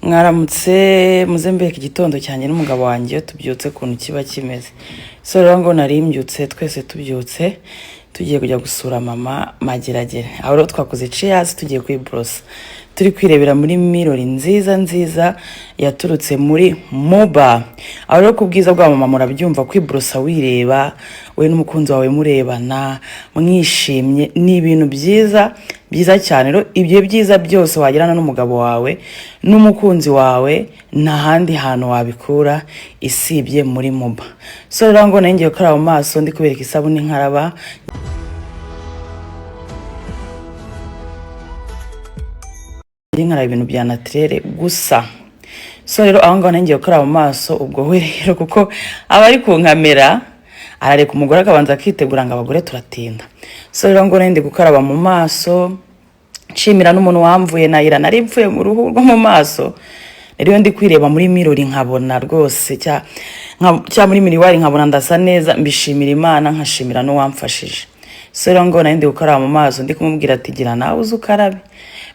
Mwaramutse, muze mbereka igitondo cyanjye n'umugabo wanjye iyo tubyutse ukuntu kiba kimeze. So rero ngo nari mbyutse, twese tubyutse tugiye kujya gusura mama Mageragere. Aho rero twakoze cheers, tugiye kwiborosa, turi kwirebera muri mirror nziza nziza yaturutse muri Muba. Aho rero ku bwiza bwa mama murabyumva, kwiborosa wireba, we n'umukunzi wawe murebana mwishimye, ni ibintu byiza byiza cyane. Rero ibyo byiza byose wagirana n'umugabo wawe n'umukunzi wawe, nta handi hantu wabikura isibye muri Muba. So rero ngo nari ngiye gukaraba mu maso, ndi kubereka isabune nkaraba. Ndi nkaraba ibintu bya naturel gusa. So rero aho ngaho nari ngiye gukaraba mu maso. Ubwo we rero kuko aba ari ku nkamera, arareka umugore akabanza akitegura, ngo abagore turatinda. So rero ngo nari ndi gukaraba mu maso, nshimira n'umuntu wamvuye nayira, nari mvuye mu ruhu rwo mu maso. Rero iyo ndi kwireba muri mirror nkabona rwose cya muri miroir nkabona ndasa neza, mbishimira Imana, nkashimira n'uwamfashije. So rero ngo nari ndi gukaraba mu maso, ndi kumubwira ati: "Gira nawe uze ukarabe."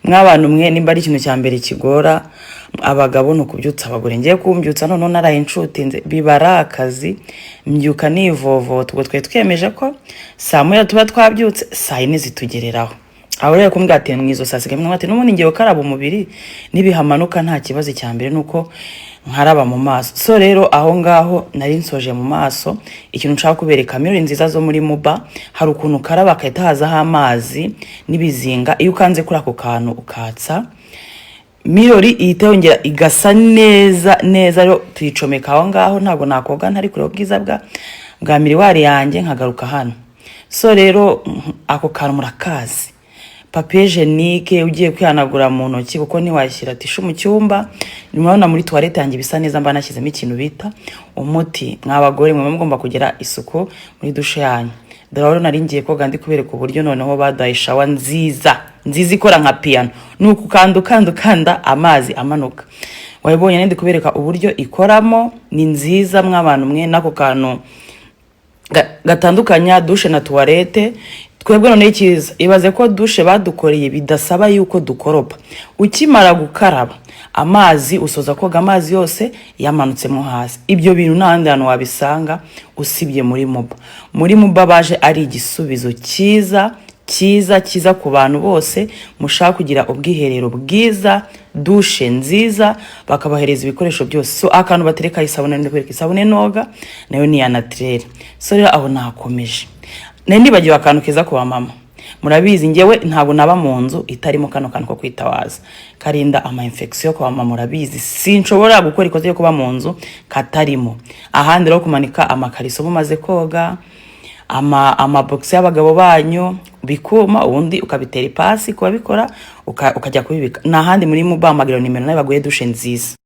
Mw'abantu mwe, nimba ari ikintu cya mbere kigora abagabo ni ukubyutsa abagore. Ngiye kumbyutsa noneho naraye nshutinze, biba ari akazi, mbyuka nivovota. Ubwo twari twiyemeje ko saa 1 tuba twabyutse, saa 4 zitugereraho. Aho rero kumbwira ati mu izo saa sigaye, ati n'ubundi ngiye gukaraba umubiri, nibihamanuka nta kibazo, cya mbere ni uko nkaraba mu maso. So rero aho ngaho nari nsoje mu maso. Ikintu nshaka kubereka, mirror nziza zo muri Muba, hari ukuntu ukaraba hagahita hazaho amazi n'ibizinga. Iyo ukanze kuri ako kantu ukatsa, mirror ihita yongera igasa neza neza. Rero tuyicomeka aho ngaho, ntabwo nakoga ntari kureba ubwiza bwa miroir yanjye. Nkagaruka hano. So rero ako kantu murakazi, papier hygiénique ugiye kwihanagura mu ntoki, kuko ntiwashyira tissue mu cyumba. Murabona muri toilette yanjye bisa neza, mba nashyizemo ikintu bita umuti. Mwa bagore mwe, mugomba kugira isuku muri douche yanyu. Dore rero nari ngiye koga, ndi kubereka uburyo noneho baduhaye shower nziza nziza ikora nka piano, ni ukukanda ukanda ukanda amazi amanuka. Wabibonye, ndi kubereka uburyo ikoramo, ni nziza mw'abantu mwe. N'ako kantu gatandukanya douche na toilette. Twebwe noneho icyiza, ibaze ko douche badukoreye bidasaba yuko dukoropa. Ukimara gukaraba amazi, usoza koga amazi yose yamanutsemo hasi. Ibyo bintu nta handi hantu wabisanga usibye muri Muba. Muri Muba baje ari igisubizo cyiza cyiza cyiza ku bantu bose mushaka kugira ubwiherero bwiza, douche nziza, bakabahereza ibikoresho byose. So akantu baterekaho isabune, ndikwereka isabune noga, nayo ni iya naturel. So rero aho nakomeje, nari nibagiwe akantu keza ku bamama. Murabizi, ngewe ntabwo naba mu nzu itarimo kano kantu ko kwitawaza karinda ama infection. Ku bamama murabizi, sinshobora gukora ikosa ryo kuba mu nzu katarimo. Ahandi rero kumanika amakariso mumaze koga, amabogisi y'abagabo banyu bikuma, ubundi ukabitera ipasi kubabikora, ukajya kubibika. Ni ahandi muri Muba, hamagara nimero nawe baguhe douche nziza.